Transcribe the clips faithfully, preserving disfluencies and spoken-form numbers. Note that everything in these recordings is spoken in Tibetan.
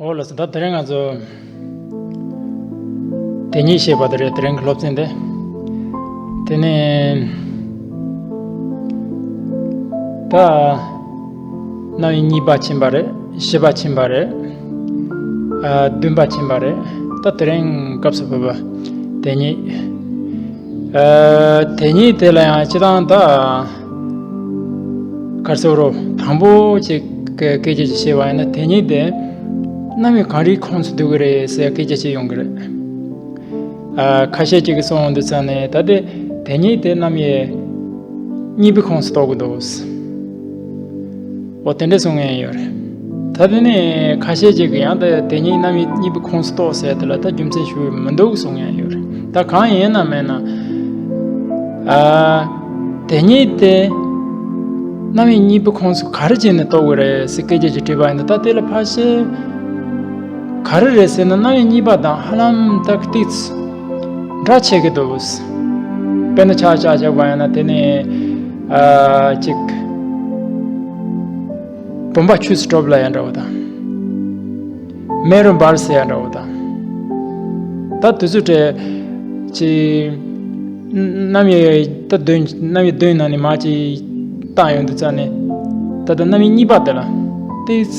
འོ་ལགས་སོ། ད་དེ་རིང་ང་ཚོ་དེ་ཉིད་ཞེས་པ་དེ་རེད། དེ་རིང་གི་སློབ་ཚན་དེ། དེ་ནས་ད་རྣམ་དབྱེ་གཉིས་པ་ཕྱིན་པ་རེད། བཞི་པ་ཕྱིན་པ་རེད། ཨ། བདུན་པ་ཕྱིན་པ་རེད། ད་དེ་རིང་སྐབས་སུ་བབས་པ་དེ་ཉིད། ཨ། དེ་ཉིད་དེ་ལ་ཡང་སྤྱིར་བཏང་ད། ག་རེ་ཟེར་རོ། དང་པོ་ཅིག་གི་སྐད་ཆ་ཅིག་བཤད་པ་ཡིན་ན། དེ་ཉིད་དེ་རྣམ་དབྱེ་གང་རེའི་ཁོངས་སུ་འདུ་གི་རེད་ཟེར་སྐད་ཆ་ཅིག་ཡོང་གི་རེད། ཨ། ཁ་ཤས་ཅིག་གིས་གསུངས་ཡོང་དུས་ཙང་ནས། ད་དེ་དེ་ཉིད་དེ་རྣམ་དབྱེ་གཉིས་པའི་ཁོངས་སུ་གཏོགས་ཀྱི་འདུག། འོ། དེ་འདྲ་གསུང་མཁན་ཡོད་རེད། ད་དེ་ནས་ཁ་ཤས་ཅིག་གིས་ཡང་ད་དེ་ཉིད་རྣམ་དབྱེ་གཉིས་པའི་ཁོངས་སུ་གཏོགས་ཟེར་དེ་ལ་ད་རྒྱུ་མཚན་ཞུ་གི་མི་འདུག་གསུང་མཁན་ཡོད་རེད། ད་གང་ཡིན་ན་མིན་ན། ཨ། དེ་ཉིད་དེ་རྣམ་དབྱེ་གཉིས་པའི་ཁོངས་སུ་ག་རེ་བྱས་ནས་གཏོགས་དགོས་རེད་ཟེར་སྐད་ཆ་ཅིག་དྲིས་པ་ཡིན་ན། ད་དེ་ལ་ཕལ་ཆེར་ག་རེ་རེད་ཟེར་ན། རྣམ་དབྱེ་གཉིས་པ་དང་ཧ་ལམ་ད་ཏིག་ཙམ་འདྲ་ཆགས་ཀྱི་འདུག། དཔེར་ན་ཆ་བཞག་བྱས་པ་ཡིན་ན། དེ་ནས། ཨ། ཅིག་བུམ་པ་ཆུས་གྲུབ་ལབ་ཡ་འདྲ་བོ་དང་། མེ་རུ་འབར་ཟེར་ཡ་འདྲ་བོ་དང་། ད་དེ་ཚོ་གྲས་ཅིག་རྣམ་དབྱེ་ད་བདུན། རྣམ་དབྱེ་བདུན་ནང་ནས་མར་ཅིག་བཏང་ཡོང་དུས་ཙང་ནས། ད་ལྟ་རྣམ་དབྱེ་གཉིས་པ་དེ་ལ་ཏིག་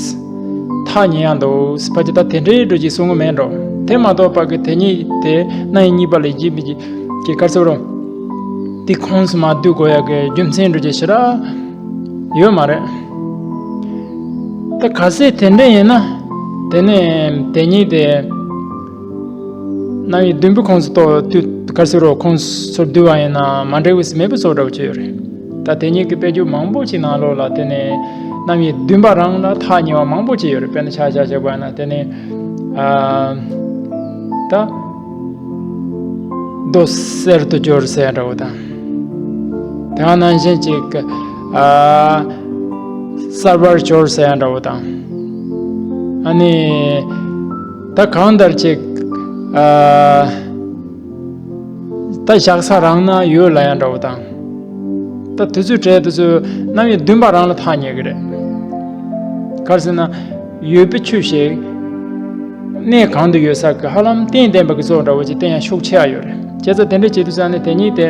ཐག་ཉེ་ཡ་འདུག། ཕལ་ཆེར་ད་དེ་འདྲའི་འགྲོ་ཅིག་གསུང་གི་མེད་འགྲོ། དེ་མ་གཏོགས་པ་གི་དེ་ཉིད་དེ་རྣམ་དབྱེ་གཉིས་པ་ལ་ཡིན་པའི་གི་ག་རེ་ཟེར་རོ། དེ་ཁོངས་སུ་མ་འདུ་དགོས་ཡ་གི་རྒྱུ་མཚན་འགྲོ་ཅིག་ཞེ་དྲག་ཡོད་མ་རེད། ད་གལ་སྲིད་དེ་འདྲ་ཡིན་ན། དེ་ནས་དེ་ཉིད་དེ་རྣམ་དབྱེ་བདུན་པའི་ཁོངས་སུ་གཏོགས་དུས། ག་རེ་ཟེར་རོ། ཁོངས་སུ་བསྡུ་བ་ཡིན་ན་མ་འགྲིག་པའི་མེད་པའི་བཟོ་འདྲ་བོ་ཅིག་ཡོད་རེད། ད་དེ་ཉིད་ཀྱི་དཔེ་འཇོག་མང་པོ་ཅིག་ནང་ལོགས་ལ། དེ་ནས་རྣམ་དབྱེ་བདུན་པ་རང་ལ་ཐག་ཉེ་བ་མང་པོ་ཅིག་ཡོད་རེད། དཔེར་ན་ཆ་བཞག་བྱས་པ་ཡིན་ན། དེ་ནས། ཨ། ད་རྡོ་གསེར་དུ་གྱུར་ཟེར་ཡ་འདྲ་བོ་དང་། དེ་ནང་བཞིན་ཅིག་ཨ། གསར་པར་གྱུར་ཟེར་ཡ་འདྲ་བོ་དང་། ཨ་ནི་ད་གང་ལྟར་ཅིག་ཨ། ད་བཞག་ས་རང་ན་ཡོད་ལབ་ཡ་འདྲ་བོ་དང་། ད་དེ་ཚོའི་གྲས་དེ་ཚོ་རྣམ་དབྱེ་བདུན་པ་རང་ལ་ཐག་ཉེ་གི་རེད། ག་རེ་ཟེར་ན། ཡོད་པའི་ཆོས་ཤིག་གནས་གང་དུ་ཡོད་ས་གི་ཧ་ལམ་རྟེན་བརྟེན་པ་གི་བཟོ་འདྲ་བོ་ཅིག་བསྟན་ཡ་ཤུགས་ཆེ་ཡ་ཡོད་རེད། བྱས་ཙང་དེ་འདྲ་བྱེད་དུས་ཙང་ནས་དེ་ཉིད་དེ་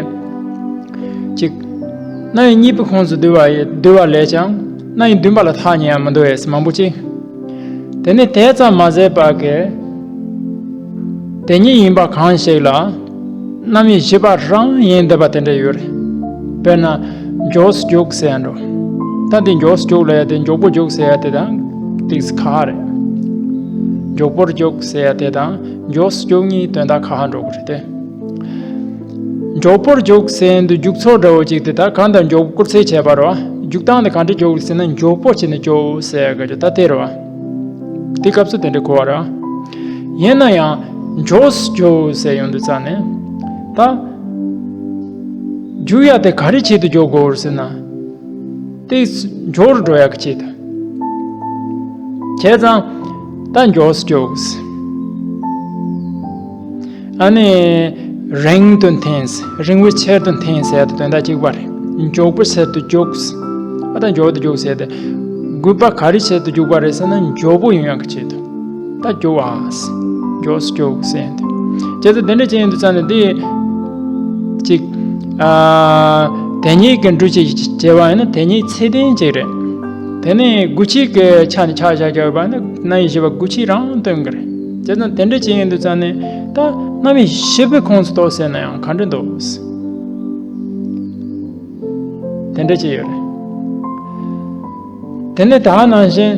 ཅིག་རྣམ་དབྱེ་གཉིས་པའི་ཁོངས་སུ་བསྡུ་བ་ཡི་བསྡུ་བ་ལས་ཀྱང་རྣམ་དབྱེ་བདུན་པ་ལ་ཐག་ཉེ་ཡ་མི་འདུག་ཨེ་མང་པོ་ཅིག། དེ་ནི་དེ་ཙམ་མ་ཟད་པ་གི་དེ་ཉིད་ཡིན་པ་གང་ཞིག་ལ་རྣམ་དབྱེ་བཞི་པ་རང་ཡིན་བསྡད་པ་དེ་འདྲ་ཡོད་རེད། དཔེར་ན་མགྱོགས་སུ་རྒྱུགས་ཟེར་ཡ་འདྲ། ད་འདི་མགྱོགས་སུ་རྒྱུགས་ལབ་ཡ་དེ། མགྱོགས་པོ་རྒྱུགས་ཟེར་ཡ་དེ་དང་ཏིག་ཙམ་ཁག་ཁག་རེད། མགྱོགས་པོར་རྒྱུགས་ཟེར་ཡ་དེ་དང་མགྱོགས་སུ་རྒྱུགས་གཉིས་དོན་དག་ཁག་ཁག་འགྲོ་གི་རེད་དེ། མགྱོགས་པོར་རྒྱུགས་ཟེར་དུས་རྒྱུགས་ཚོགས་འདྲ་བོ་ཅིག་དེ། ད་གང་ལྟར་མགྱོགས་པོ་སྐུར་ཚེ་བྱས་པ་རེད་བ། རྒྱུགས་སྟངས་དེ་གང་འདྲ་རྒྱུགས་ཟེར་ན། མགྱོགས་པོ་བྱས་ནས་རྒྱུགས་ཟེར་ག་ཅིག་ད་དེ་རེད་བ། དེ་སྐབས་སུ་དེ་འདྲ་གོ་བ་རེད་བ། ཡིན་ན་ཡང་མགྱོགས་སུ་རྒྱུགས་ཟེར་ཡོང་དུས་ཙང་ནས། ད་རྒྱུགས་ཡ་དེ་ག་རེ་ཆེད་དུ་རྒྱུགས་དགོས་ཟེར་ན། དེ་མགྱོགས་རུ་འགྲོ་ཡག་གི་ཆེད་དུ། བྱས་ཙང་ད་མགྱོགས་སུ་རྒྱུགས། ཨ་ནི་རིང་དུ་འཐེན། རིང་བའི་ཕྱིར་དུ་འཐེན་ཟེར་ཡ་དེ་དོན་དག་གཅིག་པ་རེད། མགྱོགས་པོའི་ཕྱིར་དུ་རྒྱུགས། ཨ། ད་མགྱོགས་དུ་རྒྱུགས་ཟེར་ཏེ། དགོས་པ་ག་རེ་ཆེད་དུ་རྒྱུགས་པ་རེད་ཟེར་ན། མགྱོགས་པོ་ཡོང་ཡག་གི་ཆེད་དུ། ད་རྒྱུགས་ཨ། མགྱོགས་སུ་རྒྱུགས་ཟེར་ཡ་དེ། བྱས་ཙང་དེ་འདྲ་བྱས་ཡོང་དུས་ཙང་ནས་དེ་ཅིག་ཨ། དེ་ཉིད་ཀྱི་འགྲོས་ཅིག་བྱས་པ་ཡིན་ན་དེ་ཉིད་ཚད་ལྡན་ཅིག་རེད། དེ་ནས་དགོས་ཆེད་ཀྱི་ཆ་ནས་ཆ་བཞག་བྱས་པ་ཡིན་ན། རྣམ་དབྱེ་བཞི་པ་དགོས་ཆེད་རང་སྟོན་གྱི་རེད། བྱས་ཙང་དེ་འདྲ་བྱས་ཡོང་དུས་ཙང་ནས། ད་རྣམ་དབྱེ་བཞི་པའི་ཁོངས་སུ་གཏོགས་ཟེར་ན་ཡང་ག་འདྲ་འདུག། དེ་འདྲ་བྱས་ཡོད་རེད། དེ་ནས་ད་ནང་བཞིན་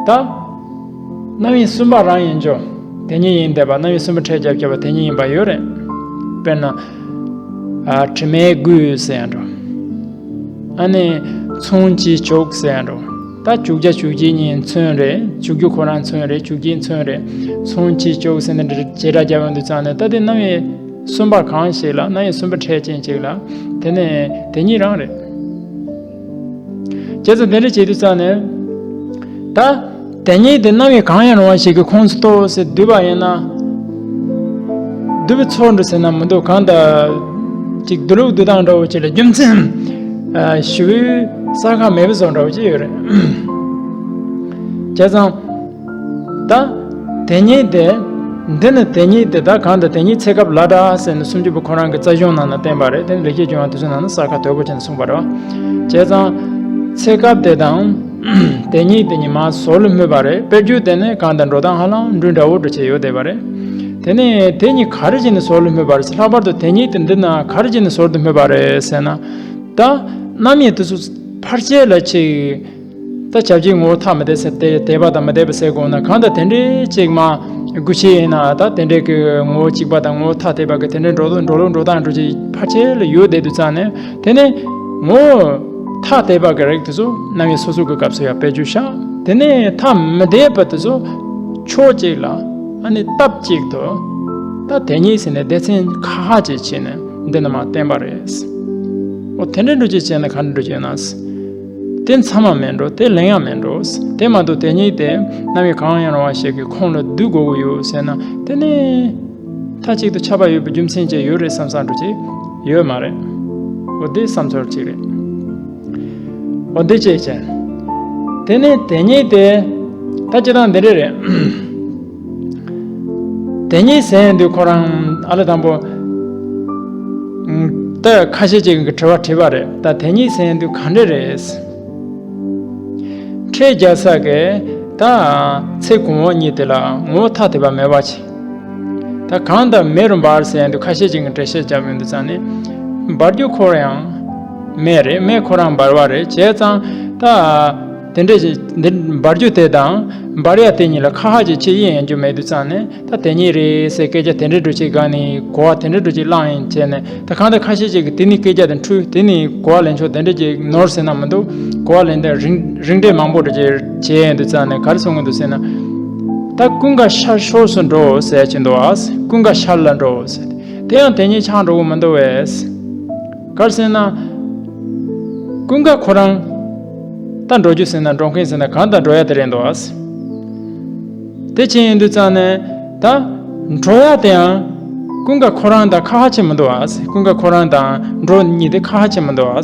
ད་རྣམ་དབྱེ་གསུམ་པ་རང་ཡིན་ཆོག། དེ་ཉིད་ཡིན་བསྡད་པ། རྣམ་དབྱེ་གསུམ་པ་ཕྲད་རྒྱབ་བྱས་པ་དེ་ཉིད་ཡིན་པ་ཡོད་རེད། དཔེར་ན། ཨ། དྲི་མས་བསྒོས་ཟེར་ཡ་འདྲ། ཨ་ནི་མཚུངས་ཀྱིས་བྱུགས་ཟེར་ཡ་འདྲ། ད་བྱུག་བྱ་བྱུག་བྱེད་གཉིས་མཚུངས་རེད། བྱུག་རྒྱུ་ཁོ་རང་མཚུངས་རེད། བྱུག་བྱེད་མཚུངས་རེད། མཚུངས་ཀྱིས་བྱུགས་ཟེར་ནས་འདི་བྱེད་སྒྲ་བརྒྱབ་ཡོང་དུས་ཙང་ནས། ད་དེ་རྣམ་དབྱེ་གསུམ་པ་གང་ཞིག་ལ། རྣམ་དབྱེ་གསུམ་པ་ཕྲད་ཅན་ཅིག་ལ། དེ་ནས་དེ་ཉིད་རང་རེད། བྱས་ཙང་དེ་འདྲ་བྱེད་དུས་ཙང་ནས། ད་དེ་ཉིད་དེ་རྣམ་དབྱེ་གང་ཡང་རུང་བ་ཞིག་གི་ཁོངས་སུ་གཏོགས་ཟེར་བསྡུས་པ་ཡིན་ན། བསྡུ་བའི་ཚོགས་འགྲོ་ཟེར་ན་མི་འདུག། གང་ལྟར་ཅིག་བསྡུ་ལུགས་བསྡུ་སྟངས་འདྲ་བོ་ཅིག་ལ་རྒྱུ་མཚན་ཞུ་བའི་ས་ཁ་མེད་པ་བཟོ་འདྲ་བོ་ཅིག་ཡོད་རེད། བྱས་ཙང་། ད་ དེ་ཉིད་དེ། འདི་ནི་དེ་ཉིད་དེ་དག་གང་དང་དེ་ཉིད་ཚེ་སྐབས་ལ་འདྲ་ཟེར་ནས་སུམ་ཅུ་པ་ཁོ་རང་གི་རྩ་གཞུང་ནང་ན་བསྟན་པ་རེད། དེ་ནི་ལེགས་བཤད་ལྗོན་དབང་དེ་ཚོའི་ནང་ན་གསལ་ཁ་དོད་པོ་བྱས་ནས་གསུངས་པ་རེད་བ། བྱས་ཙང་། ཚེ་སྐབས་དེ་དང་། དེ་ཉིད་དེ་གཉིས་མ་ཟུར་ལ་སྨོས་པ་རེད། དཔེར་བརྗོད་དེ་ནི་གང་དང་འགྲོ་སྟངས་ཧ་ལམ་འབྲུ་འདྲ་བོ་འདྲ་བྱས་ཡོད་བསྡད་པ་རེད། དེ་ནས་དེ་གཉིས་ག་རེ་བྱས་ནས་ཟུར་ལ་སྨོས་པ་རེད། ལྷག་པར་དུ་དེ་ཉིད་དེ་འདི་ན་ག་རེ་བྱས་ནས་ཟུར་དུ་སྨོས་པ་རེད་ཟེར་ན། ད་རྣམ་དབྱེ་དེ་ཚོ་ཕར་ཆེར་ལ་ཅིག་ད་བྱ་བྱེད་ངོ་བོ་ཐ་མི་དད་ཟེར་ཏེ་དད་པ་དང་མི་དད་པ་ཟེར་དགོས་ན། གང་ལྟར་དེ་འདྲའི་ཅིག་མ་དགུ་ཤེས་ཡིན་ན་ད་དེ་འདྲའི་གི་ངོ་བོ་གཅིག་པ་དང་ངོ་བོ་ཐ་དད་པ་གི་དེ་འདྲའི་འགྲོ་འགྲོ་ལུགས་འགྲོ་སྟངས་འགྲོ་ཅིག་ཕར་ཆེར་ལ་ཡོད་བསྡད་དུས་ཙང་ནས། དེ་ནས་ངོ་བོ་ཐ་དད་པ་གི་རིགས་དེ་ཚོ་རྣམ་དབྱེ་སོ་སོ་གི་སྐབས་སུ་ཡང་དཔེ་བརྗོད་བཞག་དེ་ནས་ཐ་མི་དད་པ་དེ་ཚོ་ཕྱོགས་གཅིག་ལ་ཨ་ནི་སྟབས་གཅིག་ཏུ་ད་དེ་ཉིད་ཟེར་ནས་སྡེ་ཚན་ཁ་ཁ་ཅིག་བྱས་ནས་འདི་ནས་མར་བསྟན་པ་རེད། འོ་དེ་འདྲ་འགྲོ་ཅིག་བྱས་ན་ག་འདྲ་འགྲོ་ཅིག་ཡོད་ན། དེ་མཚམས་མ་མེད་འགྲོ། དེ་ལན་ཡང་མེད་འགྲོ། དེ་མ་གཏོགས་དེ་ཉིད་དེ་རྣམ་དབྱེ་གང་ཡང་རུང་བ་ཞིག་གི་ཁོངས་ལ་བསྡུ་དགོས་ཀྱི་ཡོད་ཟེར་ན། དེ་ནི་མཐའ་གཅིག་ཏུ་ཁྱབ་པ་ཡོད་པའི་རྒྱུ་མཚན་ཅིག་ཡོད་རེད་བསམ་བསམ་འགྲོ་ཅིག་ཡོད་མ་རེད། འོ་དེ་བསམ་ཚུལ་གཅིག་རེད། འོ་དེ་བྱས་བྱས། དེ་ནི་དེ་ཉིད་དེ་ད་སྤྱིར་བཏང་འདི་འདྲ་རེད། དེ་ཉིད་ཟེར་དུས་ཁོ་རང་ཨ་ལ་དང་པོ། ད་ཁ་ཤས་ཅིག་གིས་དྲི་བ་དྲིས་པ་རེད། ད་དེ་ཉིད་ཟེར་དུས་ག་འདྲ་རེད། ཕྲད་རྒྱག་ས་གི་ད་ཚེ་གོང་འོག་གཉིས་དེ་ལ་ངོ་བོ་ཐ་དད་པ་མེད་པ་ཅིག་ད་གང་དང་མེ་རུ་འབར་ཟེར་དུས་ཁ་ཤས་ཅིག་གིས་འགྲེལ་བཤད་བརྒྱབ་ཡོང་དུས་ཙང་ནས། འབར་རྒྱུ་ཁོ་རང་ཡང་མེ་རེད། མེ་ཁོ་རང་འབར་བ་རེད། བྱས་ཙང་ད། དེ་འདྲ་ཞིག་འདི་འབར་རྒྱུ་དེ་དང་འབར་ཡ་དེ་གཉིས་ལ་ཁ་ཁ་ཅིག་ཕྱེ་ཡིན་ཡིན་རྒྱུ་མེད་དུས་ཙང་ནས། ད་དེ་གཉིས་རེད་ཟེར་སྐད་ཆ་དེ་འདྲ་འདྲ་ཅིག་སྒང་ནས་གོ་བ་དེ་འདྲ་འདྲ་ཅིག་བླངས་ཡིན་བྱས་ནས། ད་གང་ལྟར་ཁ་ཤས་ཅིག་གིས་དེ་ནས་སྐད་ཆ་དེ་འཁྲུལ། དེ་ནས་གོ་བ་ལེན་ཕྱོགས་དེ་འདྲ་ཅིག་ནོར་ཟེར་ན་མི་འདུག་གོ་བ་ལེན་དེ་རིང་རིང་འབྲས་མང་པོ་འདྲ་ཅིག་བྱས་ཡིན་དུས་ཙང་ནས་ག་རེ་གསུང་གི་འདུག་ཟེར་ན། ད་ཀུན་དགའ་ཤར་ཕྱོགས་སུ་འགྲོ་ཟེར་གྱི་འདུག་ཨ། ཀུན་དགའ་ཤར་ལ་འགྲོ་ཟེར། དེ་ཡང་དེ་གཉིས་ཆགས་འགྲོ་གི་མི་འདུག་བས། ག་རེ་ཟེར་ན། ཀུན་དགའ་ཁོ་རང་ད་འགྲོ་རྒྱུ་ཟེར་ན་འགྲོ་མཁན་ཟེར་ན་གང་དང་འགྲོ་ཡ་དེ་རེད་འདུག་ཨ། དེ་བྱས་ཡིན་དུས་ཙང་ནས་ད་འགྲོ་ཡ་དེ་ཡང་ཀུན་དགའ་ཁོ་རང་དང་ཁ་ཁ་ཕྱེ་མི་འདུག་ཨ། ཀུན་དགའ་ཁོ་རང་དང་འགྲོ་གཉིས་དེ་ཁ་ཁ་ཕྱེ་མི་འདུག་ཨ།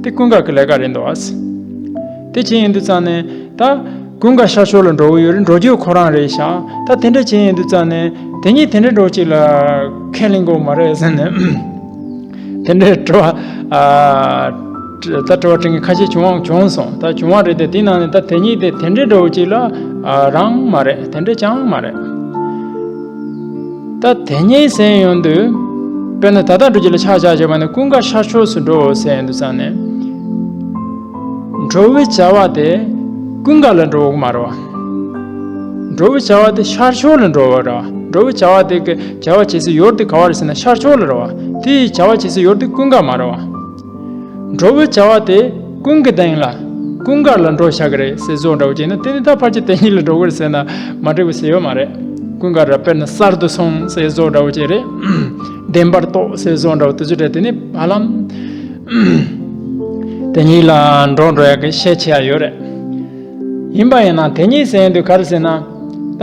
དེ་ཀུན་དགའ་གི་ལས་ཀ་རེད་འདུག་ཨ། དེ་བྱས་ཡིན་དུས་ཙང་ནས་ད་ཀུན་དགའ་ཤར་ཕྱོགས་ལ་འགྲོ་གི་ཡོད་རེད། འགྲོ་རྒྱུ་ཁོ་རང་རེད་ཤག་ད་དེ་འདྲ་བྱས་ཡིན་དུས་ཙང་ནས་དེ་གཉིས་དེ་འདྲ་འགྲོ་གཅིག་ལ་ཁས་ལེན་དགོས་མ་རེད་ཟེར་ནས། དེ་འདྲའི་དྲི་བ། ཨ། ད་དྲི་བ་དྲི་མཁན་ཁ་ཤས་བྱུང་བ་བྱུང་སོང་། ད་བྱུང་བ་རེད་དེ། དེའི་ནང་ནས་ད་དེ་གཉིས་དེ་དེ་འདྲའི་འདྲ་བོ་ཅིག་ལ། ཨ། རང་མ་རེད། དེ་འདྲ་ཅང་མ་རེད། ད་དེ་གཉིས་ཟེར་ཡོང་དུས། དཔེར་ན་ད་ལྟ་འགྲོ་རྒྱུ་ལ་ཆ་བཞག་བྱས་པ་ནི་ཀུན་དགའ་ཤར་ཕྱོགས་སུ་འགྲོ་ཟེར་ཡོང་དུས་ཙང་ནས། འགྲོ་བའི་བྱ་བ་དེ་ཀུན་དགའ་ལ་འགྲོ་གི་མ་རེད་བ། འགྲོ་བའི་བྱ་བ་དེ་ཤར་ཕྱོགས་ལ་འགྲོ་བ་རེད་བ། འགྲོ་བའི་བྱ་བ་དེ་གི་བྱ་བ་བྱེད་ས་ཡུལ་དེ་ག་བ་རེད་ཟེར་ན་ཤར་ཕྱོགས་ལ་རེད་བ། དེའི་བྱ་བ་བྱེད་ས་ཡུལ་དེ་ཀུན་དགའ་མ་རེད་བ། འགྲོ་བའི་བྱ་བ་དེ་ཀུན་གྱི་སྟེང་ལ་ཀུན་དགའ་ལ་འགྲོ་བཞག་གི་རེད་ཟེར་བཟོ་འདྲ་བོ་བྱས་ན། དེ་ནི་ད་ཕལ་ཆེར་དེ་གཉིས་ལ་འགྲོ་གི་རེད་ཟེར་ན་མ་འགྲིག་པ་ཟེར་ཡོད་མ་རེད། ཀུན་དགའ་ར་དཔེར་ན་གསར་དུ་སོང་ཟེར་བཟོ་འདྲ་བོ་བྱས་རེད། བདེན་པར་རྟོགས་ཟེར་བཟོ་འདྲ་བོ་དེ་ཚོ་རེད། དེ་ནི་ཧ་ལམ་དེ་གཉིས་ལ་འགྲོ་འགྲོ་ཡག་གི་ཤས་ཆེ་ཡ་ཡོད་རེད། ཡིན་པ་ཡིན་ན་དེ་གཉིས་ཟེར་དུས་ག་རེ་ཟེར་ན། ད།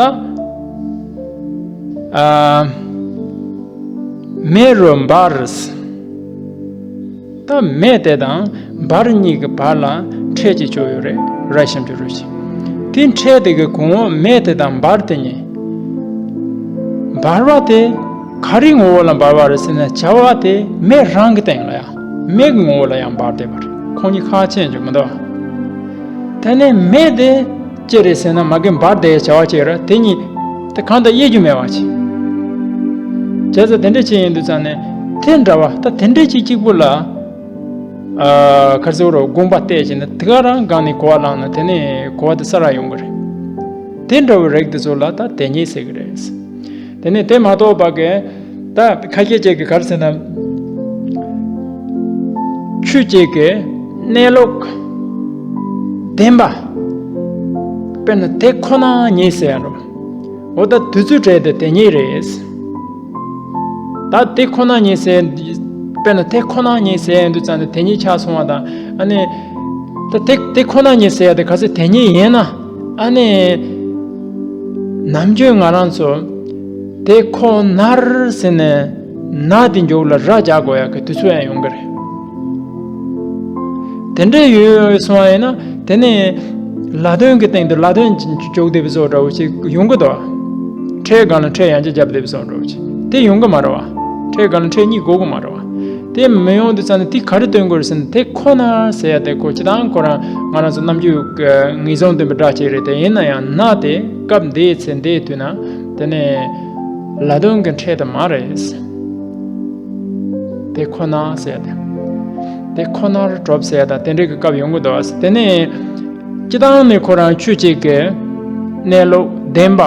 ཨ། མེ་རུ་འབར། ད་མེ་དེ་དང་འབར་གཉིས་ཀྱི་བར་ལ་ཕྲད་ཅིག་བཅུག་ཡོད་རེད། ར་ཞབས་ཀྱུ་རུ་ཞིག་དེ་ཕྲད་དེ་གི་གོང་འོག་མེ་དེ་དང་འབར་དེ་གཉིས། འབར་བ་དེ་ག་རེའི་ངོ་བོ་ལ་འབར་བ་རེད་ཟེར་ན། བྱ་བ་དེ་མེ་རང་གི་སྟེང་ལ་ཡང་མེ་གི་ངོ་བོ་ལ་ཡང་འབར་བསྡད་པ་རེད། ཁོང་གཉིས་ཁ་ཕྱེ་འཇུག་མི་འདུག་དེ་ནས་མེ་དེ་ཅི་རེད་ཟེར་ན། མ་གི་འབར་དེ་བྱ་བ་ཅིག་རེད། དེ་གཉིས་དེ་གང་དང་དབྱེ་རྒྱུ་མེད་པ་ཅིག་བྱས་ཙང་དེ་འདྲ་ཅིག་ཡིན་དུས་ཙང་ནས་དེ་འདྲ་བ་ད་དེ་འདྲ་ཅིག་གཅིག་པུ་ལ། ཨ། ག་རེ་ཟེར་རོ། དགོངས་པ་གཏད་བྱས་ནས་དེ་ག་རང་སྒང་ནས་གོ་བ་བླངས་ན་དེ་ནས་གོ་བ་དེ་གསལ་རག་ཡོང་གི་རེད། དེ་འདྲ་བའི་རིགས་དེ་ཚོ་ལ་ད་དེ་ཉིད་ཟེར་གི་རེད། དེ་ནས་དེ་མ་གཏོགས་པ་གི་ད་ཁ་ཤས་ཅིག་གིས་ག་རེ་ཟེར་ན། ཆོས་ཅིག་གི་གནས་ལུགས་བདེན་པ། དཔེར་ན་དེ་ཁོ་ན་ཉིད་ཟེར་ཡ་རོ། འོ་ད་དུས་ཚོད་བྲལ་ཏེ་དེ་ཉིད་རེད། ད་དེ་ཁོ་ན་ཉིད་ཟེར། དཔེར་ན་དེ་ཁོ་ན་ཉིད་ཟེར་ཡོང་དུས་ཙང་ནས་དེ་ཉིད་ཆགས་སོང་བ་དང་། ཨ་ནི། ད་དེ་དེ་ཁོ་ན་ཉིད་ཟེར་ཡ་དེ་གལ་སྲིད་དེ་ཉིད་ཡིན་ན། ཨ་ནི། ནམ་རྒྱུན་ང་རང་ཚོ་དེ་ཁོ་ནར་ཟེར་ནས་ན་དེ་མཇུག་ལ་ར་རྒྱག་དགོས་ཡག་གི་དུས་ཚོད་ཡང་ཡོང་གི་རེད། དེ་འདྲ་ཡོད་སོང་བ་ཡིན་ན་དེ་ནི་ལ་དོན་གྱི་སྟེང་དུ་ལ་དོན་འཇུག་བསྡད་པའི་བཟོ་འདྲ་བོ་ཞིག་ཡོང་གི་འདུག་ཕྲད་སྒང་ལ་ཕྲད་ཡང་བསྐྱར་རྒྱབ་བསྡད་པ་སོང་འགྲོ་བ་ཅིག་དེ་ཡོང་གི་མ་རེད་བ། ཕྲད་སྒང་ལ་ཕྲད་གཉིས་དགོས་ཀྱི་མ་རེད་བ། དེ་མི་ཡོང་དུས་ཙང་ནས་དེ་ག་རེ་སྟོན་དགོས་རེད་ཟེར་ན། དེ་ཁོ་ན་ཟེར་ཡ་དེ་ཁོ་སྤྱིར་བཏང་ཁོ་རང་ང་རང་ཚོ་ནམ་རྒྱུན་གྱི་ངེས་བྱུང་སྟོན་པའི་སྒྲ་གཅིག་རེད། དེ་ཡིན་ན་ཡང་ན་དེ་སྐབས་འདིའི་ཚེ་འདིའི་དུས་ན་དེ་ནས་ལ་དོན་གྱི་ཕྲད་དུ་མ་རེད། དེ་ཁོ་ན་ཟེར་ཡ་དེ། དེ་ཁོ་ནར་གྲུབ་ཟེར་ཡ་དང་དེ་འདྲའི་གི་སྐབས་ཡོང་གི་འདུག་དེ་ནས་སྤྱིར་བཏང་ནས་ཁོ་རང་ཆོས་གཅིག་གི་གནས་ལུགས་བདེན་པ་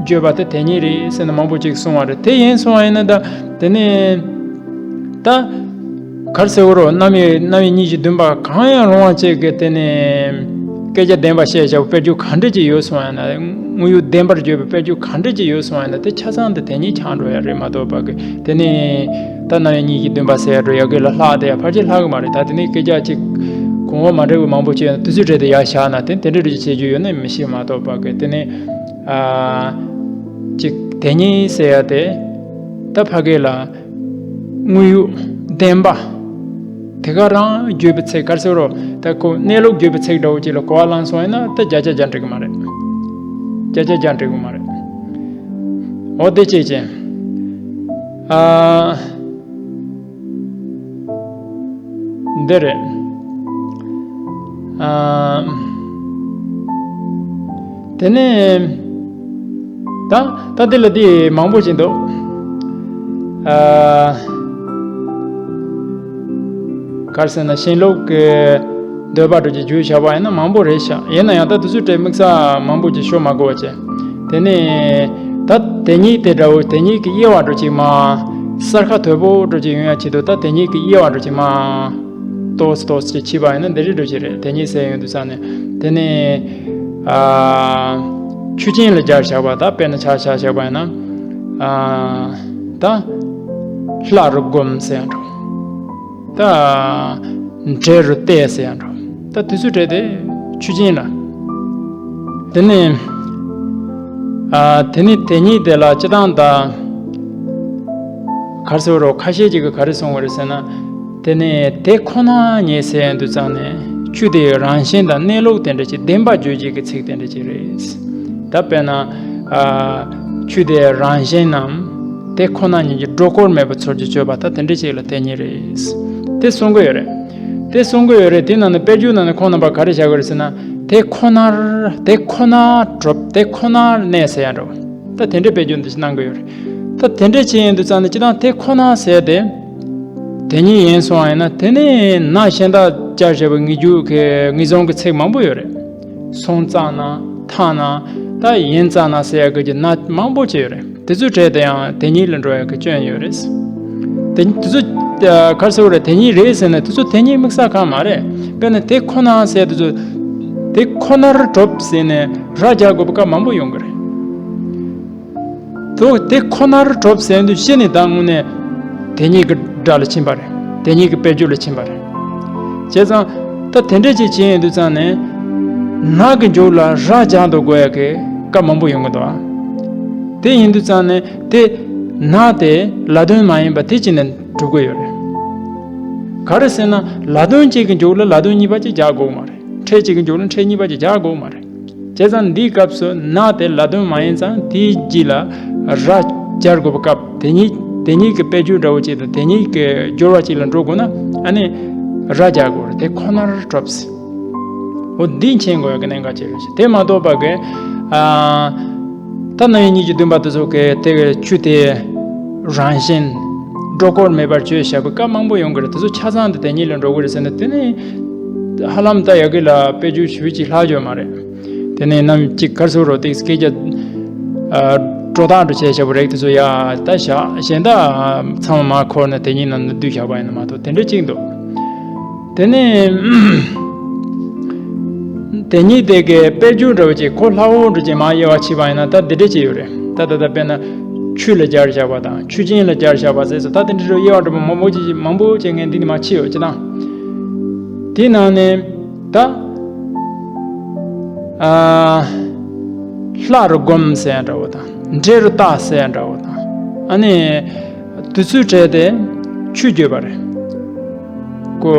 བརྗོད་པ་དེ་དེ་ཉིད་རེད་ཟེར་ནས་མང་པོ་ཅིག་གསུང་བ་རེད། དེ་ཡིན་སོང་བ་ཡིན་ན་ད་དེ་ནས་ད་ག་རེ་ཟེར་དགོས་རེད། རྣམ་དབྱེ་རྣམ་དབྱེ་གཉིས་ཀྱི་བདུན་པ་གང་ཡང་རུང་བ་ཅིག་གི་དེ་ནས་སྐད་ཆ་བདེན་པ་བཤད་བྱ་བའི་དཔེར་བརྗོད་ག་འདྲ་ཅིག་ཡོད་སོང་བ་ཡིན་ན། དངོས་ཡོད་བདེན་པར་བརྗོད་པའི་དཔེར་བརྗོད་ག་འདྲ་ཅིག་ཡོད་སོང་བ་ཡིན་ན་དེ་ཆ་ཚང་དེ་དེ་ཉིད་ཆགས་འགྲོ་ཡ་རེད་མ་གཏོགས་པ་གི་དེ་ནས་ད་རྣམ་དབྱེ་གཉིས་ཀྱི་བདུན་པ་ཟེར་ཡ་འགྲོ་ཡ་གི་ལ་ལྷག་དེ་ཡ་ཕལ་ཆེར་ལྷག་གི་མ་རེད། ད་དེ་ནས་སྐད་ཆ་ཅིག་གོང་འོག་མ་འདྲ་བའི་མང་པོ་བྱས་ན་དུས་ཚོད་སྤྲད་དེ་ཡར་བཞག་ན་དེ་དེ་འདྲ་འདྲ་ཅིག་བྱེད་རྒྱུ་ཡོད་ན་མི་ཤེས་མ་གཏོགས་པ་གི་དེ་ནས་ཨ་ཅིག་དེ་ཉིད་ཟེར་ཡ་དེ་ད་ཕ་གི་ལ་དངོས་ཡོད་བདེན་པ་དེ་ག་རང་བརྗོད་པའི་ཚིག་ག་རེ་ཟེར་རོ། ད་ཁོ་གནས་ལུགས་བརྗོད་པའི་ཚིག་འདྲ་བོ་ཅིག་ལ་གོ་བ་བླངས་སོང་ཡིན་ན་ད་བརྒྱ་ཆ་བརྒྱ་འགྲིག་གི་མ་རེད། བརྒྱ་ཆ་བརྒྱ་འགྲིག་གི་མ་རེད། འོ་དེ་བྱས་ཀྱི། ཨ། འདི་རེད། ཨ། དེ་ནས་ད་ད་འདི་ལ་འདི་མང་པོ་ཞིག་འདུག་ཨ། ག་རེ་ཟེར་ན་ཞེན་ལོག་གི་འདོད་པ་འདྲ་ཅིག་བརྗོད་བྱ་བ་ཡིན་ན་མང་པོ་རེད་ཤག་ཡིན་ན་ཡང་ད་དུས་ཚོད་སྤྲད་དམིགས་བསལ་མང་པོ་ཅིག་ཤོད་མ་དགོས་པ་བྱས། དེ་ནས་ད་དེ་ཉིད་དེ་འདྲ་བོ་དེ་ཉིད་ཀྱི་དབྱེ་བ་འདྲ་ཅིག་མ་གསལ་ཁ་དོད་པོ་འདྲ་ཅིག་ཡོང་ཡ་ཆེད་དུ་ད་དེ་ཉིད་ཀྱི་དབྱེ་བ་འདྲ་ཅིག་མ་ཏོག་ཙམ་ཏོག་ཙམ་ཅིག་ཕྱེ་བ་ཡིན་ན་འདི་རིགས་འདྲ་ཅིག་རེད། དེ་ཉིད་ཟེར་ཡོང་དུས་ཙང་ནས་དེ་ནས་ཨ་ཆོས་ཅན་ལ་སྦྱར་བཞག་པ་ད་དཔེར་ན་ཆ་བཞག་བཞག་པ་ཡིན་ན་ཨ་ད་ལྷ་རུ་བསྒོམ་ཟེར་ཡ་འདྲ། ད་འདྲེ་རུ་བལྟས་ཟེར་ཡ་འགྲོ། ད་དུས་ཚོད་སྤྲད་དེ་ཆོས་ཅན་ལ། དེ་ནས་ཨ་དེ་ནི་དེ་ཉིད་དེ་ལ་སྤྱིར་བཏང་ད་ག་རེ་ཟེར་རོ། ཁ་ཤས་ཅིག་གིས་ག་རེ་གསུང་བ་རེད་ཟེར་ན། དེ་ནི་དེ་ཁོ་ན་ཉིད་ཟེར་ཡ་དུས་ཙང་ནས་ཆོས་དེའི་རང་བཞིན་དང་གནས་ལུགས་དེ་འདྲ་ཅིག་བདེན་པ་བརྗོད་བྱེད་ཀྱི་ཚིག་དེ་འདྲ་ཅིག་རེད། ད་དཔེར་ན་ཨ་ཆོས་དེའི་རང་བཞིན་ནམ་དེ་ཁོ་ན་ཉིད་ཀྱི་སྒྲོ་སྐུར་མེད་པའི་ཚུལ་གྱིས་བརྗོད་པ་ད་དེ་འདྲ་ཅིག་ལ་དེ་ཉིད་རེད། དེ་གསུང་གི་ཡོད་རེད། དེ་གསུང་གི་ཡོད་རེད། དེ་ནང་ནས་དཔེར་བརྗོད་ནང་ནས་ཁོང་རྣམ་པ་ག་རེ་བཞག་གི་རེད་ཟེར་ན། དེ་ཁོ་ནར་དེ་ཁོ་ནར་གྲུབ་དེ་ཁོ་ནར་གནས་ཟེར་ཡ་འགྲོ། ད་དེ་འདྲའི་དཔེར་བརྗོད་འདི་ཞིག་གནང་གི་ཡོད་རེད། ད་དེ་འདྲའི་ཆེད་ཡིན་དུས་ཙང་ནས་སྤྱིར་བཏང་དེ་ཁོ་ན་ཟེར་དེ། དེ་ཉིད་ཡིན་སོང་བ་ཡིན་ན་དེ་ནས་ན་གཞན་དག་སྦྱར་བྱས་པའི་ངེས་རྒྱུ་གི་ངེས་བྱུང་གི་ཚིག་མང་པོ་ཡོད་རེད། སོང་ཙང་ན་ཐ་ན་ད་ཡིན་ཙང་ན་ཟེར་ཡ་གི་ཀྱི་ན་མང་པོ་ཅིག་ཡོད་རེད། དེ་ཚོའི་གྲས་དེ་ཡང་དེ་ཉིད་ལ་འགྲོ་ཡ་གི་སྐྱོན་ཡོད་རེད། དེ་དེ་ཚོ་ག་རེ་ཟེར་དགོས་རེད། དེ་ཉིད་རེད་ཟེར་ན་དེ་ཚོ་དེ་ཉིད་དམིགས་བསལ་གང་མ་རེད། དཔེར་ན་དེ་ཁོ་ན་ཟེར་དེ་ཚོ་དེ་ཁོ་ནར་གྲུབ་ཟེར་ནས་ར་རྒྱག་དགོས་པའི་སྐབས་མང་པོ་ཡོང་གི་རེད། དོ་དེ་ཁོ་ནར་གྲུབ་ཟེར་དུས་གཞི་ནས་ད་དངོས་གནས་དེ་ཉིད་ཀྱི་སྒྲ་ལ་ཕྱིན་པ་རེད། དེ་ཉིད་ཀྱི་དཔེར་བརྗོད་ལ་ཕྱིན་པ་རེད། བྱས་ཙང་ད་དེ་འདྲ་ཅིག་བྱས་ཡོང་དུས་ཙང་ནས་ན་གི་མཇུག་ལ་ར་སྦྱར་དུ་དགོས་ཡ་གི་སྐབས་མང་པོ་ཡོང་གི་འདུག་ཨ། དེ་ཡིན་དུས་ཙང་ནས་དེ་ན་དེ་ལ་དོན་མ་ཡིན་པ་དེ་ཅི་ནས་གྲུབ་ཀྱི་ཡོད་རེད། ག་རེ་ཟེར་ན་ལ་དོན་གཅིག་གི་མཇུག་ལ་ལ་དོན་གཉིས་པ་ཅིག་སྦྱར་དགོས་མ་རེད། ཕྲད་གཅིག་གི་མཇུག་ལ་ཕྲད་གཉིས་པ་ཅིག་སྦྱར་དགོས་མ་རེད། བྱས་ཙང་འདིའི་སྐབས་སུ་ན་དེ་ལ་དོན་མ་ཡིན་ཙང་དེའི་རྗེས་ལ་ར་སྦྱར་དགོས་པའི་སྐབས་དེ་ཉིད་དེ་ཉིད་ཀྱི་དཔེར་བརྗོད་འདྲ་བོ་ཅིག་དང་དེ་ཉིད་ཀྱི་སྦྱོར་བ་ཅིག་ལ་འགྲོ་དགོས་ན་ཨ་ནི་ར་སྦྱར་དགོས་རེད། དེ་ཁོ་ནར་གྲུབ་ཟེར། འོ་འདི་མཁྱེན་དགོས་ཡ་གི་གནད་འགག་ཅིག་རེད། དེ་མ་གཏོགས་པ་གི་ཨ། ད་རྣམ་དབྱེ་གཉིས་ཀྱི་བདུན་པ་དེ་ཚོ་གི་དེ་གི་ཆོས་དེ་རང་བཞིན་སྒྲོ་སྐུར་མེད་པར་བརྗོད་བཞག་པའི་སྐབས་མང་པོ་ཡོང་གི་རེད། དེ་ཚོ་ཆ་ཚང་དེ་དེ་ཉིད་ལ་འགྲོ་གི་རེད་ཟེར་ན་དེ་ནི་ཧ་ལམ་ད་ཡ་གི་ལ་དཔེ་བརྗོད་ཞུ་ཅིག་ལྷག་ཡོད་མ་རེད། དེ་ནས་ནམ་གཅིག་གར་སོ་རོ་ཏིག་སྐད་ཆ་སྒྲོ་བཏགས་འགྲོ་བྱས་བཞག་པ་རེད། དེ་ཚོ་ཡ་ད་བཞག་གཞན་དག་ཚང་མ་མར་འཁོར་ནས་དེ་ཉིད་ནང་ནས་བསྡུས་བཞག་པ་ཡིན་ན་མ་གཏོགས་དེ་འདྲ་གཅིག་འདུག་དེ་ནས་དེ་ཉིད་དེ་གའི་དཔེར་བརྗོད་འདྲ་བོ་ཅིག་ཁོ་ལྷག་འོང་འདྲ་ཅིག་མ་དབྱེ་བ་ཕྱེ་བ་ཡིན་ན་ད་འདི་འདྲ་ཅིག་ཡོད་རེད། ད་ད་ལྟ་དཔེར་ན་ཆོས་ལ་སྦྱར་བཞག་པ་དང་ཆོས་ཅན་ལ་སྦྱར་བཞག་པ་ཟེར་སོ། ད་དེ་འདྲ་རུ་དབྱེ་བ་འདྲ་པོ་མང་པོ་ཅིག་མང་པོ་ཅིག་ངས་འདི་ནས་མ་ཕྱེ་ཡོད་ཅི་དང་། དེའི་ནང་ནས་ད་ཨ་ལྷ་རུ་བསྒོམ་ཟེར་ཡ་འདྲ་བོ་དང་འདྲེ་རུ་བལྟ་ཟེར་ཡ་འདྲ་བོ་དང་ཨ་ནི། དེ་ཚོའི་གྲས་དེ་ཆོས་བརྗོད་པ་རེད། ཀོ་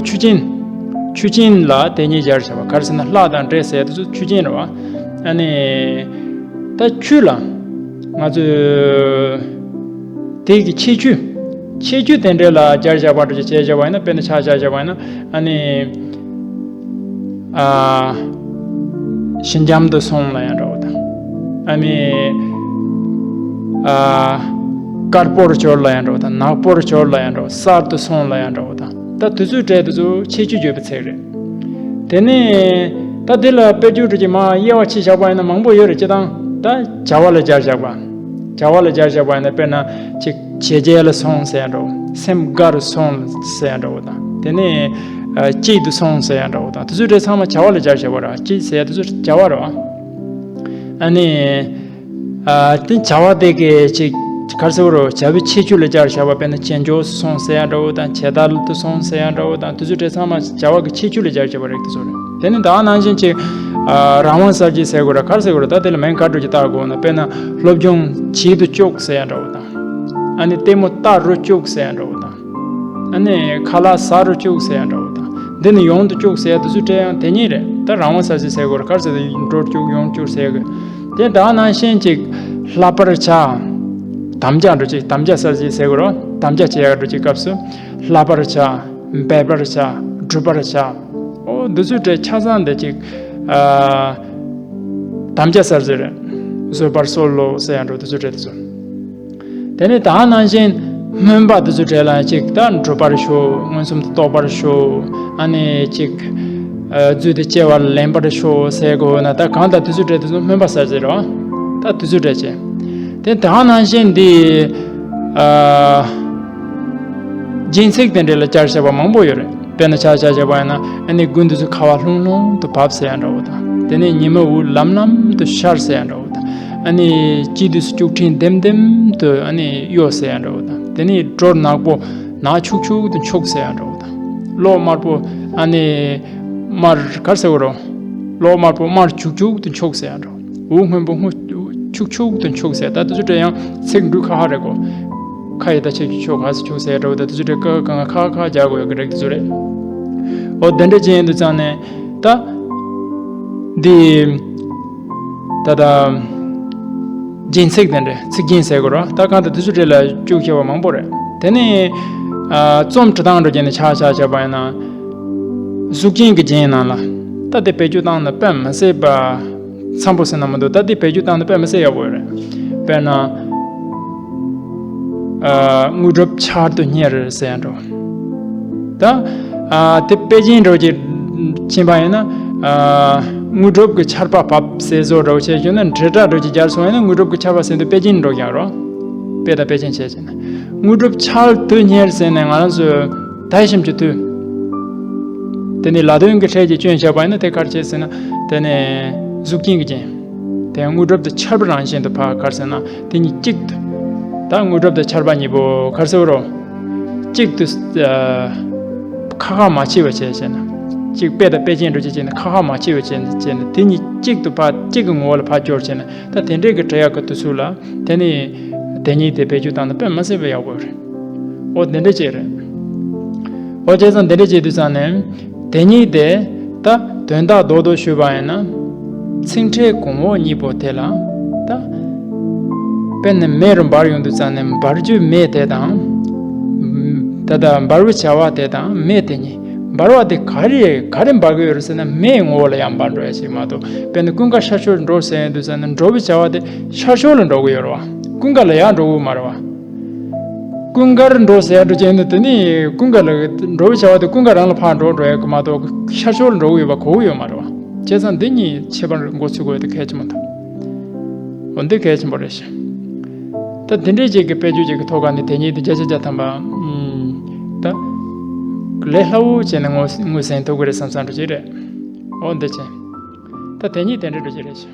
ཆོས་ཅན། ཆོས་ཅན་ལ་དེ་ཉིད་སྦྱར་བྱ་བ་ག་རེ་ཟེར་ན་ལྷ་དང་འདྲེ་ཟེར་དེ་ཚོ་ཆོས་ཅན་རེད་བ། ཨ་ནི། ད་ཆོས་ལ་ ང་ཚོས་དེ་གི་ཁྱད་ཆོས། ཁྱད་ཆོས་དེ་འདྲ་ལ་སྦྱར་བཞག་པ་འདྲ་ཅིག་བྱས་བཞག་པ་ཡིན་ན། དཔེར་ན་ཆ་བཞག་བཞག་པ་ཡིན་ན། ཨ་ནི། ཨ། ཞི་འཇམ་དུ་སོང་ལ་ཡང་འདྲ་བོ་དང་། ཨ་ནི། ཨ། དཀར་པོར་གྱུར་ལ་ཡང་འདྲ་བོ་དང་། ནག་པོར་གྱུར་ལ་ཡང་འདྲ་བོ། གསར་དུ་སོང་ལ་ཡང་འདྲ་བོ་དང་། ད་དེ་ཚོའི་གྲས་དེ་ཚོ་ཁྱད་ཆོས་བརྗོད་པའི་ཚིག་རེད། དེ་ནས་ད་དེ་ལ་དཔེ་བརྗོད་འདྲ་ཅིག་མར་དབྱེ་བ་ཕྱེ་བཞག་པ་ཡིན་ན་མང་པོ་ཡོད་རེད། སྤྱིར་བཏང་ད་བྱ་བ་ལ་སྦྱར་བཞག་པ། བྱ་བ་ལ་སྦྱར་བཞག་པ་ཡིན་ན། དཔེར་ན་ཅིག་བྱས་རྗེས་ལ་སོང་ཟེར་ཡ་འདྲ་བོ། སེམས་དགའ་རུ་སོང་ཟེར་ཡ་འདྲ་བོ་དང་། དེ་ནས་ཨ་སྐྱིད་དུ་སོང་ཟེར་ཡ་འདྲ་བོ་དང་། དེ་ཚོའི་གྲས་ཚང་མ་བྱ་བ་ལ་སྦྱར་བཞག་པ་རེད། སྐྱིད་ཟེར་ཡ་དེ་ཚོ་བྱ་བ་རེད་བ། ཨ་ནི། ཨ། དེ་བྱ་བ་དེ་གའི་ཅིག་ག་རེ་ཟེར་དགོས་རེད། བྱ་བའི་ཁྱད་ཆོས་ལ་སྦྱར་བཞག་པ། དཔེར་ན་ཅལ་འཇོག་སོང་ཟེར་ཡ་འདྲ་བོ་དང་། ཇེ་དལ་དུ་སོང་ཟེར་ཡ་འདྲ་བོ་དང་། དེ་ཚོའི་གྲས་ཚང་མ་བྱ་བ་གི་ཁྱད་ཆོས་ལ་སྦྱར་བཞག་པ་རེད། དེ་ཚོ་རེད། དེ་ནི་ད་ག་ནང་བཞིན་ཅིག་ཨ། རང་དབང་གསར་བརྗེ་ཟེར་དགོས་རེད། ག་རེ་ཟེར་དགོས་རེད། ད་དེ་ལ་མིང་ག་འདྲ་ཅིག་བཏགས་དགོས་ན། དཔེར་ན་སློབ་སྦྱོང་བྱེད་དུ་བཅུག་ཟེར་ཡ་འདྲ་བོ་དང་། ཨ་ནི་ལྟད་མོ་ལྟ་རུ་བཅུག་ཟེར་ཡ་འདྲ་བོ་དང་། ཨ་ནི་ཁ་ལག་ཟ་རུ་བཅུག་ཟེར་ཡ་འདྲ་བོ་དང་། འདི་ནས་ཡོང་དུ་བཅུག་ཟེར་ཡ་དེ་ཚོའི་གྲས་ཡང་དེ་ཉིད་རེད། ད་རང་དབང་གསར་བརྗེ་ཟེར་དགོས་རེད། ག་རེ་ཟེར་ན་འགྲོ་བཅུག་ཡོང་བཅུག་ཟེར་གི། དེ་ད་ག་ནང་བཞིན་ཅིག་བསླབ་པར་བྱ། དམ་བཅའ་འདྲ་ཅིག་དམ་བཅའ་གསར་བརྗེ་ཟེར་དགོས་རེད། དམ་བཅའ་བྱེད་ཡ་འདྲ་ཅིག་སྐབས་སུ་བསླབ་པར་བྱ། འབད་པར་བྱ། བསྒྲུབ་པར་བྱ། ཨོ་འདི་ཚོའི་གྲས་ཆ་ཚང་འདི་ཅིག་ཨ། དམ་བཅའ་གསར་བརྗེ་རེད། བཟོད་པར་གསོལ་ལོ་ཟེར་ཡ་འདྲ་དེ་ཚོའི་གྲས་དེ་ཚོ། དེ་ནས་ད་ག་ནང་བཞིན་སྨོན་པ་དེ་ཚོའི་གྲས་ལ་ཅིག་ད་འགྲུབ་པར་ཤོག། མངོན་སུམ་དུ་རྟོགས་པར་ཤོག། ཨ་ནི་ཅིག་ཨ། རྫུས་ཏེ་སྐྱེ་བ་ལེན་པར་ཤོག་ཟེར་དགོས་ན། ད་གང་ལྟར་དེ་ཚོའི་གྲས་དེ་ཚོ་སྨོན་པ་གསར་བརྗེ་རེད་བ། ད་དེ་ཚོའི་གྲས་བྱས། དེ་ད་ག་ནང་བཞིན་འདི་ཨ། སྦྱིན་སྲེག་དེ་འདྲ་ལ་སྦྱར་བཞག་པ་མང་པོ་ཡོད་རེད། དཔེར་ན་ཆ་བཞག་བཞག་པ་ཡིན་ན། ཨ་ནི་དགུན་དུས་སུ་ཁ་བ་ལྷུང་ལྷུང་དུ་བབས་ཟེར་ཡ་འདྲ་བོ་དང་། དེ་ནས་ཉི་མ་འུར་ལམ་ལམ་དུ་ཤར་ཟེར་ཡ་འདྲ་བོ་དང་། ཨ་ནི་དཔྱིད་དུས་སུ་སྐྱུག་དྲི་ལྡེམ་ལྡེམ་དུ་ཨ་ནི་གཡོ་ཟེར་ཡ་འདྲ་བོ་དང་། དེ་ནས་དྲོད་ནག་པོ་ནག་ཕྱུག་ཕྱུག་དུ་འཁྱུག་ཟེར་ཡ་འདྲ་བོ་དང་། གློག་དམར་པོ་ཨ་ནི་དམར་ག་རེ་ཟེར་དགོས་རེད། གློག་དམར་པོ་དམར་ཕྱུག་ཕྱུག་དུ་འཁྱུག་ཟེར་ཡ་འདྲ་བོ། འུར་སྔོན་པོ་སྔོ་ཕྱུག་ཕྱུག་ཏུ་འཁྱུག་ཟེར། ད་དེ་ཚོ་འདྲ་ཡང་ཚིག་འབྲུ་ཁ་ཁ་རེད་གོ། ཁ་ཡི་ད་ཆེ་ཆུ་ཆོ་ག་སུ་ཆུ་ཟེར་འདྲ་བོ། ད་དེ་ཚོ་འདྲ་ཀ་ཁ་ཁ་ཁ་རྒྱག་དགོས་ཡོད་ཀྱི་རེད། དེ་ཚོ་རེད། འོ་དེ་འདྲ་ཅན་ཡིན་དུས་ཙང་ནས་ད་འདི་ད་ད་སྦྱིན་སྲེག་དེ་འདྲ་ཚིག་རྒྱན་ཟེར་དགོས་རེད། ད་གང་ལྟར་དེ་ཚོ་འདྲ་ལ་འཁྱུག་ཤེས་པ་མང་པོ་རེད། དེ་ནས་ཨ་རྩོམ་འབྲི་སྟངས་འདྲ་བྱས་ནས་ཆ་ཆ་བྱས་པ་ཡིན་ན། གཟུགས་ཅན་གྱི་རྒྱན་ནང་ལ། ད་དེ་བེད་སྤྱོད་བཏང་ན་དཔེ་མི་སྲིད་པ་འཚམ་པོ་ཟེར་ན་མི་འདུག་ད་དེ་བེད་སྤྱོད་བཏང་ན་དཔེ་མི་སྲིད་ཡག་པོ་རེད། དཔེར་ན། ཨ། དངོས་གྲུབ་ཆར་དུ་བསྙེལ་ཟེར་ཡ་འདྲ། ད་ཨ་དེ་དཔེ་ཅན་འདྲ་ཅིག་ཕྱིན་པ་ཡིན་ན། ཨ། དངོས་གྲུབ་ཀྱི་ཆར་པ་བབས་ཟེར་བཟོ་འདྲ་བྱས་བྱུང་ན། འབྲེལ་སྒྲ་འདྲ་ཅིག་སྦྱར་སོང་ཡིན་ན། དངོས་གྲུབ་ཀྱི་ཆར་པ་ཟེར་དུས་དཔེ་ཅན་འདྲ་ཡག་རོ། དཔེ་དང་དཔེ་ཅན་བྱས་བྱས་ན། དངོས་གྲུབ་ཆར་དུ་བསྙེལ་ཟེར་ནས་ང་རང་ཚོས། ད་ཞིམ་གྱི་དུས། དེ་ནི་ལ་དོན་གྱི་ཕྲད་ཀྱི་སྐྱོན་བྱས་པ་ཡིན་ན། དེ་ག་རེ་བྱེད་ཟེར་ན། དེ་ནི་གཟུགས་ཅན་གྱི་རྒྱན། དེ་དངོས་གྲུབ་དང་ཆར་པ་རང་བཞིན་དུ་ཕར་ག་རེ་ཟེར་ན། དེ་གཉིས་གཅིག་ཏུ། ད་དངོས་གྲུབ་དང་ཆར་པ་གཉིས་པོ་ག་རེ་ཟེར་རོ། གཅིག་ཏུ། ཨ། ཁ་ཁ་མ་ཕྱེ་བ་བྱས་བྱས་ན། གཅིག་དཔེ་དང་དཔེ་ཅན་འདྲ་ཅིག་བྱས་ན། ཁ་ཁ་མ་ཕྱེ་བ་བྱས་ན། བྱས་ན་དེ་གཉིས་གཅིག་ཏུ་ཕར་གཅིག་གི་ངོ་བོ་ལ་ཕར་སྦྱོར་བྱས་ན། ད་དེ་འདྲའི་གི་འབྲི་ཡག་གི་དུས་ཚོད་ལ། དེ་ནི་དེ་ཉིད་དེ་བེད་སྤྱོད་བཏང་ན་དཔེ་མི་སྲིད་པ་ཡག་པོ་རེད། འོ་དེ་འདྲ་ཅིག་རེད། འོ་བྱས་ཙང་དེ་འདྲ་བྱེད་དུས་ཙང་ནས། དེ་ཉིད་དེ་ད་དོན་དག་རྡོག་རྡོག་ཞུས་པ་ཡིན་ན། ཚིག་ཕྲད་གོང་འོག་གཉིས་པོ་དེ་ལ་ད། དཔེར་ན་མེ་རུ་འབར་ཡོང་དུས་ཙང་ནས་འབར་རྒྱུའི་མེ་དེ་དང་། ད་ལྟ་འབར་བའི་བྱ་བ་དེ་དང་མེ་དེ་གཉིས། འབར་བ་དེ་ག་རེ་ག་རེ་འབར་གི་ཡོད་རེད་ཟེར་ན། མེའི་ངོ་བོ་ལ་ཡང་འབར་འགྲོ་ཡ་ཞིག་མ་གཏོགས། དཔེར་ན་ཀུན་དགའ་ཤར་ཕྱོགས་འགྲོ་ཟེར་ཡོང་དུས་ཙང་ནས་འགྲོ་བའི་བྱ་བ་དེ་ཤར་ཕྱོགས་ལ་འགྲོ་གི་ཡོད་རེད་བ། ཀུན་དགའ་ལ་ཡང་འགྲོ་གི་ཡོད་མ་རེད་བ། ཀུན་དགར་འགྲོ་ཟེར་ཡ་འགྲོ་ཅན་དུ། དེ་ནི་ཀུན་དགའ་ལ་འགྲོ་བའི་བྱ་བ་དེ་ཀུན་དགའ་རང་ལ་ཕར་འགྲོ་འགྲོ་ཡ་གི་མ་གཏོགས། ཤར་ཕྱོགས་ལ་འགྲོ་གི་ཡོད་པ་གོ་གི་ཡོད་མ་རེད་བ། བྱས་ཙང་འདི་གཉིས་ཁྱད་པར་མགོ་ཚོས་དགོས་དེ་གལ་ཆེན་པོ་འདུག་འོ་འདི་གལ་ཆེན་པོ་རེད་ཤག་ད་དེ་འདྲའི་ཅིག་གི་དཔེ་བརྗོད་ཅིག་གི་ཐོག་ཁ་ནས་དེ་ཉིད་དེ་བརྒྱ་ཆ་བརྒྱ་ཐམ་པ། ཨུམ། ད་ལས་སླ་བོ་བྱས་ནས་ངོས་ངོས་ཟིན་ཐུབ་ཀྱི་རེད་བསམ་བསམ་འདྲ་ཅིག་རེད། འོ་འདི་བྱས། ད་དེ་ཉིད་དེ་འདྲ་འདྲ་ཅིག་རེད་ཤག